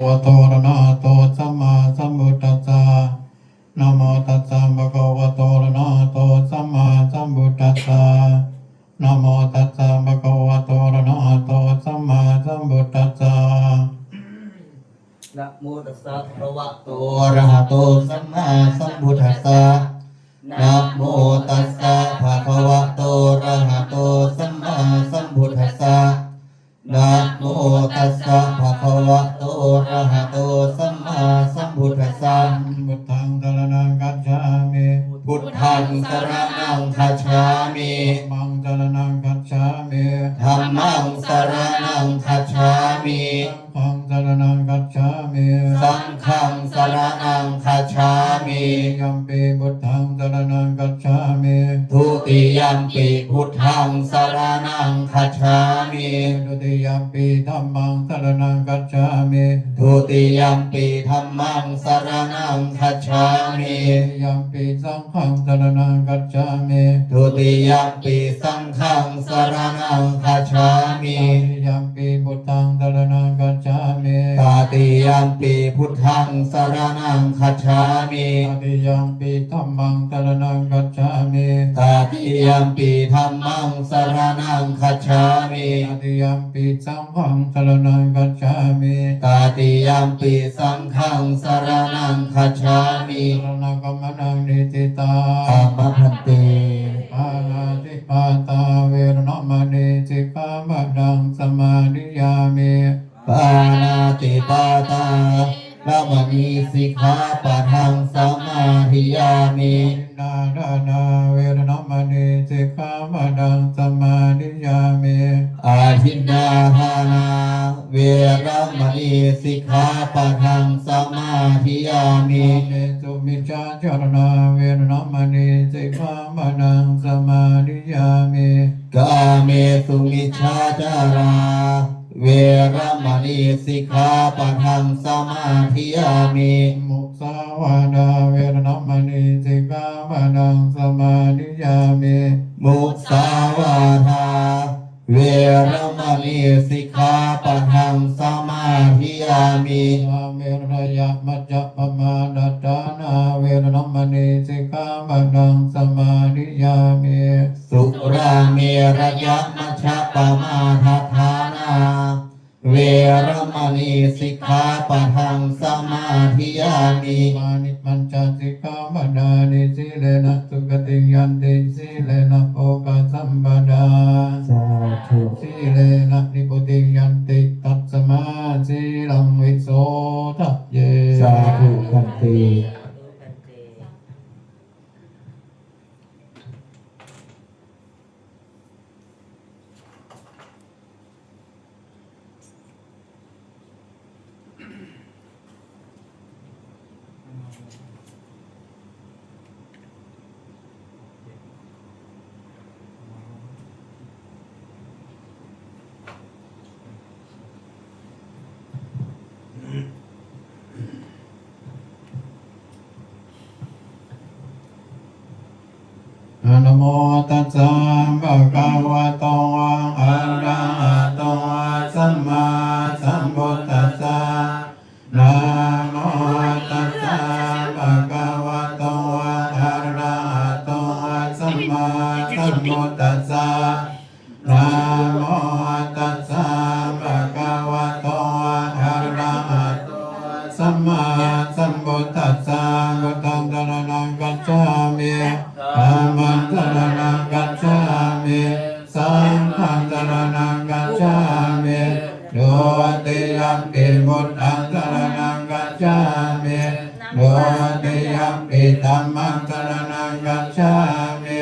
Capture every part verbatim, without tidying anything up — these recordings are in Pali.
bhagavato arahato sammāsambuddhassa. Namo tassa bhagavato arahato sammāsambuddhassa. Namo tassa bhagavato arahato sammāsambuddhassa. Namo tassa bhagavato arahato sammāsambuddhassa. Namo tassa bhagavato arahato sammāsambuddhassa. Namo tassa bhagavato arahato sammāsambuddhassa. Buddhaṃ saraṇaṃ gacchāmi. Buddhaṃ saraṇaṃ gacchāmi. Dhammaṃ saraṇaṃ gacchāmi. Dhammaṃ saraṇaṃ gacchāmi. Saṅghaṃ saraṇaṃ gacchāmi. Saṅghaṃ saraṇaṃ gacchāmi. Dutiyampi buddhaṃ saraṇaṃ gacchāmi. Dutiyampi buddhaṃ saraṇaṃ gacchāmi. Dutiyampi dhammaṃ saraṇaṃ gacchāmi. Dutiyampi dhammaṃ saraṇaṃ gacchāmi. Dutiyampi saṅghaṃ saraṇaṃ gacchāmi. Dutiyampi saṅghaṃ saraṇaṃ gacchāmi. Tatiyampi buddhaṃ saraṇaṃ gacchāmi. Tatiyampi buddhaṃ saraṇaṃ gacchāmi. Tatiyampi dhammaṃ saraṇaṃ gacchāmi. Tatiyampi dhammaṃ saraṇaṃ gacchāmi. Tatiyampi saṅghaṃ saraṇaṃ gacchāmi. Tatiyampi saṅghaṃ saraṇaṃ gacchāmi. Saraṇagamanaṃ niṭṭhitaṃ. Āma bhante. Pāṇātipātā veramaṇī sikkhāpadaṃ samādiyāmi. Pāṇātipātā veramaṇī sikkhāpadaṃ samādiyāmi. Adinnādānā veramaṇī sikkhāpadaṃ samādiyāmi. Adinnādānā veramaṇī sikkhāpadaṃ samādiyāmi. Kāmesu micchācārā veramaṇī sikkhāpadaṃ samādiyāmi. Kāmesu micchācārā veramaṇī sikkhāpadaṃ samādiyāmi. Musāvādā veramaṇī sikkhāpadaṃ samādiyāmi. Musāvādā veramaṇī sikkhāpadaṃ samādiyāmi. Surāmerayamajjapamādaṭṭhānā veramaṇī sikkhāpadaṃ samādiyāmi. Surāmerayamajjapamādaṭṭhānā veramaṇī sikkhāpadaṃ samādiyāmi. Imāni pañca sikkhāpadāni. Sīlena sugatiṃ yanti, sīlena bhogasampadā. Sādhu. Sīlena nibbutiṃ yanti, tasmā sīlaṃ visodhaye. Sādhu bhante. Namo tassa bhagavato arahato sammāsambuddhassa. Namo tassa bhagavato arahato sammāsambuddhassa. Namo tassa bhagavato arahato sammāsambuddhassa. Buddhaṃ saraṇaṃ gacchāmi. Dhammaṃ saraṇaṃ gacchāmi. Saṅghaṃ saraṇaṃ gacchāmi. Dutiyampi buddhaṃ saraṇaṃ gacchāmi. Dutiyampi dhammaṃ saraṇaṃ gacchāmi.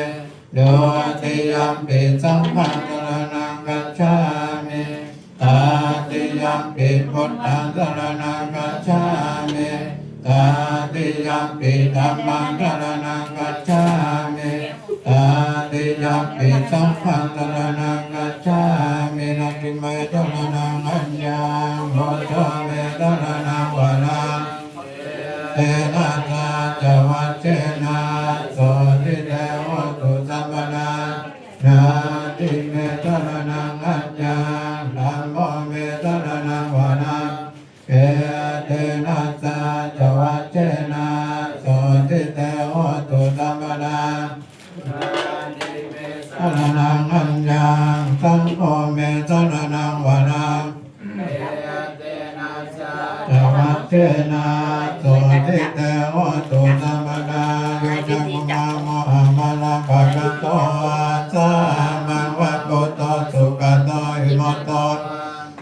Dutiyampi saṅghaṃ saraṇaṃ gacchāmi. Tatiyampi buddhaṃ saraṇaṃ gacchāmi. Tatiyampi dhammaṃ saraṇaṃ gacchāmi. Tatiyampi saṅghaṃ saraṇaṃ gacchāmi. Natthi me saraṇaṃ aññaṃ, buddho me saraṇaṃ varaṃ. Etena saccavajjena, sotthi te hotu sabbadā. Natthi me saraṇaṃ aññaṃ, dhammo me saraṇaṃ varaṃ. Tena saccavajjena sotthi te hotu sabbadā. Saraṇaṃ aññaṃ, saṅgho me saraṇaṃ varaṃ. Tena saccavajjena sotthi te hotu sabbadā. Yo cakkhumā mohamalāpakaṭṭho, asahaṃ bhavaṃ buddho sugato vimutto,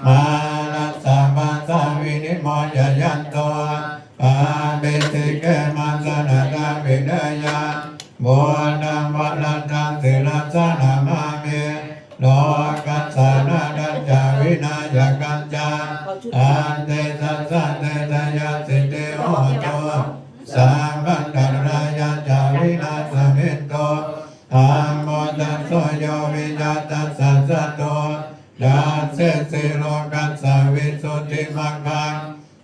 mārassa pāsā vinimocayanto, pāpesi khemaṃ janataṃ vineyyaṃ. Buddhaṃ varadhaṃ sirasā namāmi, lokassa nāthañca vināyakañca. Tantejasā te jayasiddhi hotu, sabbantarāyā ca vināsamentu. Dhammo dhajo yo viya tassa satthu, dassesi lokassa visuddhimaggaṃ.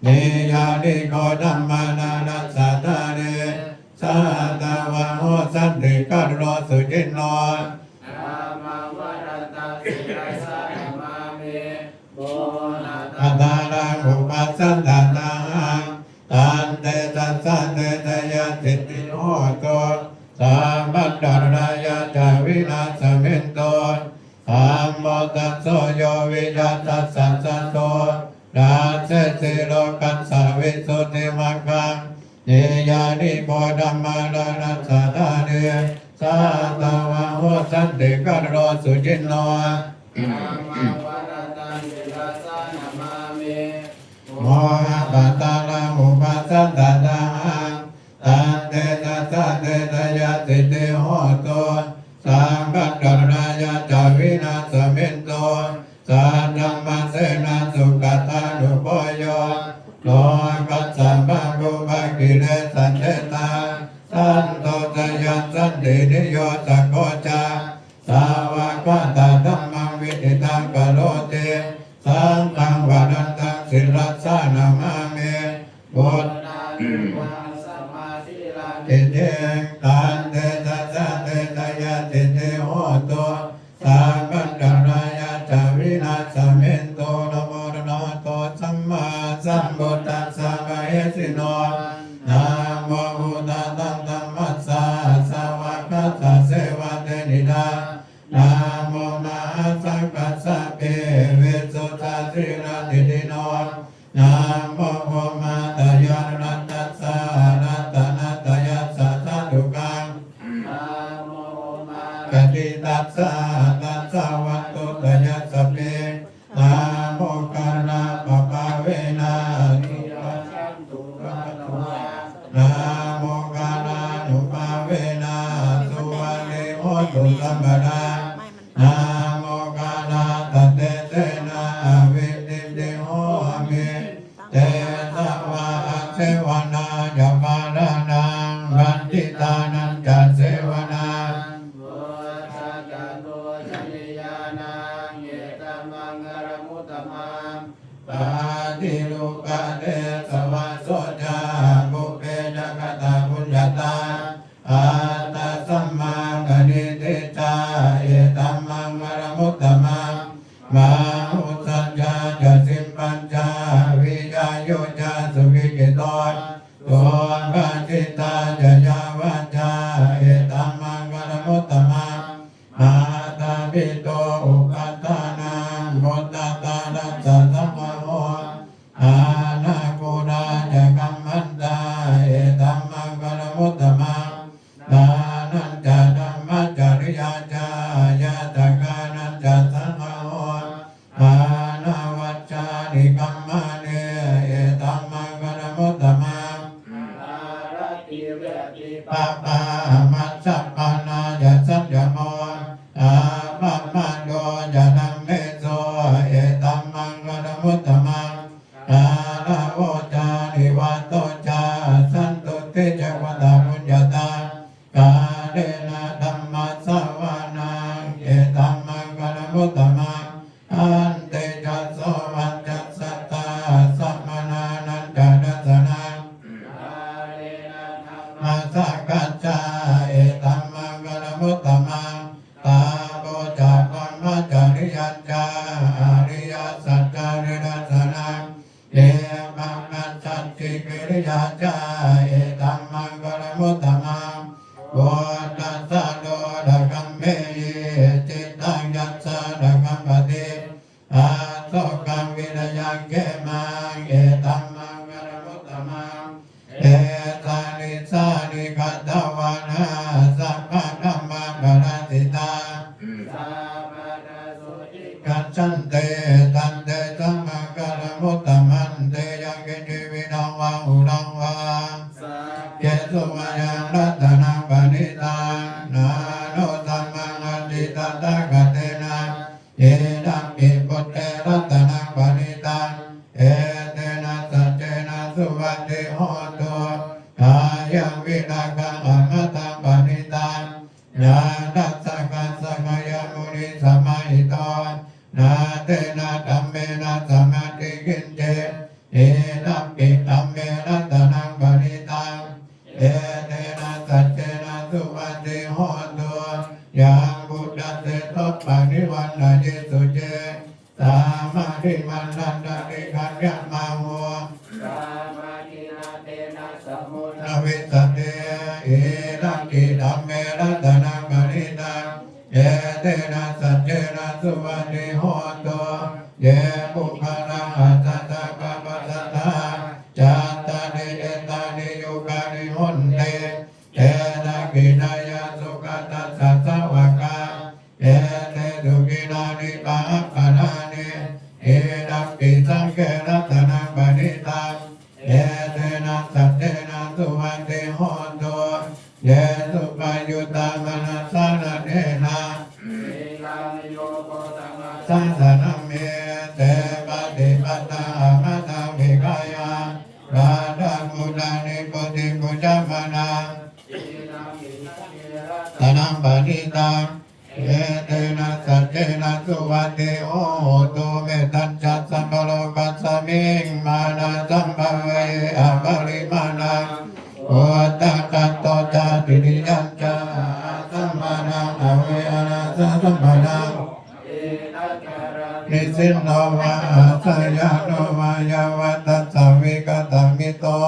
Niyyāniko dhammadharassa dhārī, sātāvaho santikaro suciṇṇo. Dhammaṃ varadhaṃ sirasā namāmi, buddhaṃ aṭṭhaṃ upasaṅkhaṃ tahaṃ. Tantejasā te jayasiddhi hotu, sabbantarāyā ca vināsamentu. Dhammo dhajo yo viya tassa satthu, dassesi lokassa visuddhimaggaṃ. Niyyāniko dhammadharassa dhārī, sātāvaho santikaro suciṇṇo. Dhammaṃ varadhaṃ sirasā namāmi, mohappadālaṃ upasaṅkhaṃ tahaṃ. Tantejasā te jayasiddhi hotu, sabbantarāyā ca vināsamentu. Saddhammasenā sugatānugo yo, lokassa pāpūpakilesajetā, santo sayaṃ santiniyojako ca, svākkhātadhammaṃ viditaṃ karoti. Saṅghaṃ varadhaṃ sirasā namāmi, buddhānuggahasamathīlaṃ diṭṭhiṃ. Tantejasā te jayasiddhi hotu, sabbantarāyā ca vināsamentu. Namo arahato sammāsambuddhassa mahesino. Namo uttamadhammassa svākkhātasseva tenidha. Namo mahāsaṅghassāpi visuddhasīladiṭṭhino. Namo omātyāraddhassa ratanattayassa sādhukaṃ. Namo omakātītassa tassa vatthuttayassapi. Namokārappabhāvena sukhaṃ supati. Namokārānubhāvena suvatthi hotu sabbadā. Namokārassa tejena vidhimhi homi tejavā. Asevanā ca bālānaṃ paṇḍitānañca sevanā, buddhā ca pūjanīyānaṃ etammaṅgalamuttamaṃ. Paṭirūpadesavāso ca pubbe ca katapuññatā, attasammāpaṇidhi ca etammaṅgalamuttamaṃ. Bāhusaccañca sippañca vīrāyu ca suvikkito, subhāsitā ca yā vācā etammaṅgalamuttamaṃ. Mātāpituupaṭṭhānaṃ puttadārassa saṅgaho, anākulā ca kammantā etammaṅgalamuttamaṃ. Dānañca dhammacariyā ca ñātakānañca saṅgaho, anavajjāni kammāni etammaṅgalamuttamaṃ. Āratī viratī pāpā majjapānā ca saññamo, appamādo ca dhammesu etammaṅgalamuttamaṃ. Gāravo ca nivāto ca santuṭṭhī ca kataññutā, kālena dhammassavanaṃ etammaṅgalamuttamaṃ. Khantī ca sovacassatā samaṇānañca dassanaṃ, kālena dhammasākacchā etammaṅgalamuttamaṃ. Tapo ca brahmacariyañca ariyasaccāna dassanaṃ, nibbāna sikiriyā ca etam maṅgalam uttamaṃ. Phuṭṭhassa lokadhammehi cittaṃ yassa na kampati, asokaṃ virajaṃ khemaṃ etam maṅgalam uttamaṃ. Etādisāni katvāna sabbatthamaparājitā, sabbattha sotthiṃ gacchanti tantesaṃ maṅgalam uttamanti. Yaṅkiñci vittaṃ vā huraṃ vā, saggesu vā yaṃ ratanaṃ paṇītaṃ, na no samaṃ atthi tathāgatena, idampi buddhe ratanaṃ paṇītaṃ, etena saccena suvatthi hotu. Khayaṃ virāgaṃ amataṃ paṇītaṃ, yadajjhagā sakyamunī samāhito, na tena dhammena samatthi kiñci, idampi dhamme ratanaṃ paṇītaṃ, etena saccena suvatthi hotu. Yaṃ buddhaseṭṭho parivaṇṇayī suciṃ, samādhimānantarikaññamāhu, samādhinā tena samo na vijjati, idampi dhamme ratanaṃ paṇītaṃ, etena saccena suvatthi hotu. Ye puggalā aṭṭha sataṃ pabbajattā, cattāri etāni yugāni honti, te dakkhiṇeyyā sugatassa sāvakā, etesu dinnāni mahapphalāni, idampi saṅghe ratanaṃ paṇītaṃ, etena saccena suvatthi hotu. Ye suppayuttā manasā daḷhena, nikkāmiyo gotamasāsanamhi, te pattipattā amataṃ vigayha, laddhā mudhā nibbutiṃ bhuñjamānā, idampi saṅghe ratanaṃ paṇītaṃ, etena saccena suvatthi hotu. Mettañca sabbalokasmiṃ mānasambhāvaye aparimāṇaṃ, uddhaṃ adho ca tiriyañca asambādhaṃ averaṃ asapattaṃ. Nisinno vā sayāno vā yāvatassa vigatamiddho,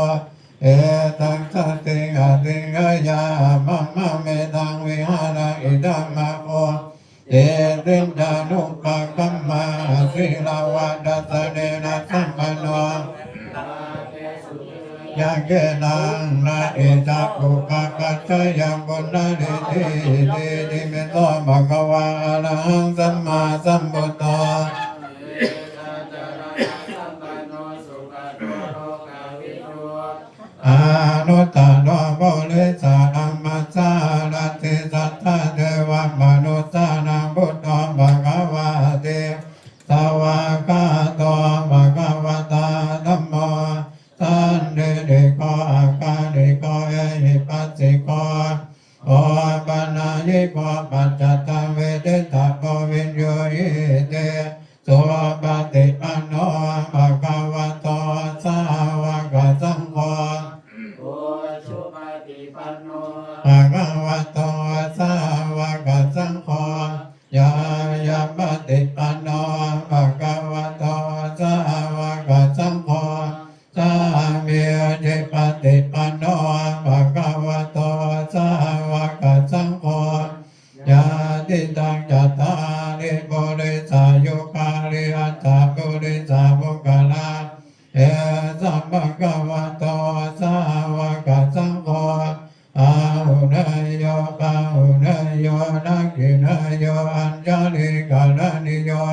etaṃ satiṃ adhiṭṭheyya, brahmametaṃ vihāraṃ idhamāhu. Diṭṭhiñcānupagamma sīlavā dassanena sampanno, yaṃ khīṇaṃ natthi cakkhuṃ pabbajaye, yaṃ punaretīti. Itipi so bhagavā arahaṃ sammāsambuddho, anuttaro purisadammasārathi satthā devamanussānaṃ buddho bhagavāti. Svākkhāto bhagavatā dhammo, sandiṭṭhiko akāliko ehipassiko, opanayiko paccattaṃ veditabbo viññūhīti. Supaṭipanno bhagavato sāvakasaṅgho, ujupaṭipanno bhagavato sāvakasaṅgho, ñāyapaṭipanno bhagavato sāvakasaṅgho, sāmīcipaṭipanno bhagavato sāvakasaṅgho, yadidaṃ cattāri purisayugāni aṭṭha purisapuggalā, esa bhagavato sāvakasaṅgho, āhuneyyo pāhuneyyo dakkhiṇeyyo añjalikaraṇīyo,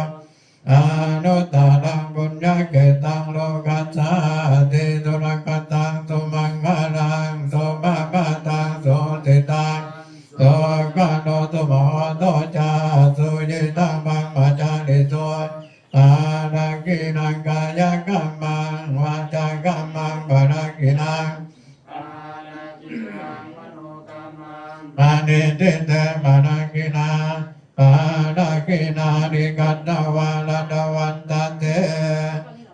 anuttaraṃ puññakkhettaṃ lokassāti. Sunakkhattaṃ sumaṅgalaṃ supabhātaṃ suhuṭṭhitaṃ, sukhaṇo sumuhutto ca suyiṭṭhaṃ brahmacārisu, padakkhiṇaṃ kāyakammaṃ vācākammaṃ padakkhiṇaṃ, paṇidhī te padakkhiṇā, padakkhiṇāni katvāna labhantatthe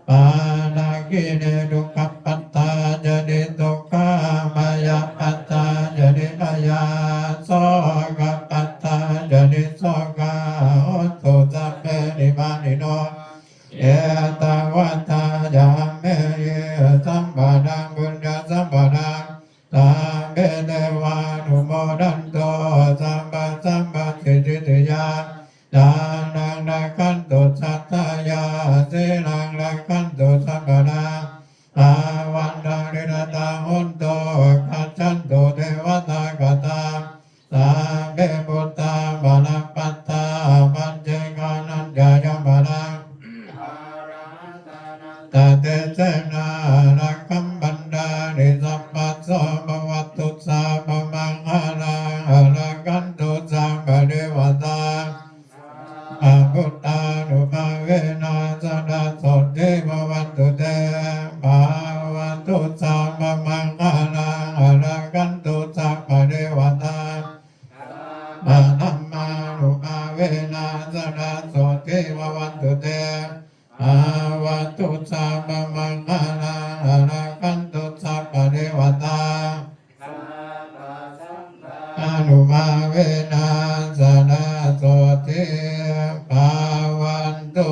padakkhiṇe. Dukkhappattā ca niddukkhā bhayappattā ca nibbhayā, sokappattā ca nissokā hontu sabbepi pāṇino. Ettāvatā ca amhehi sambha padaṃ puññasampadaṃ sabbe devānumodantu sabbasampattisiddhiyā. Dānaṃ rakkhantu saddhāya sīlaṃ rakkhantu sabbadā bhāvanābhiratā hontu gacchantu devatāgatā. Sabbe buddhā balappattā paccekānañca yaṃ balaṃ arahantānañca tejena rakkhaṃ bandhāmi sabbaso. Bhavatu sabbamaṅgalaṃ rakkhantu sabbadevatā sabbabuddhānubhāvena sadā sotthī bhavantu te. Bhavatu sabbamaṅgalaṃ rakkhantu sabbadevatā sabbadhammānubhāvena sadā sotthī bhavantu te. Bhavatu sabbamaṅgalaṃ rakkhantu sabbadevatā sabbasaṅghānubhāvena sadā sotthī bhavantu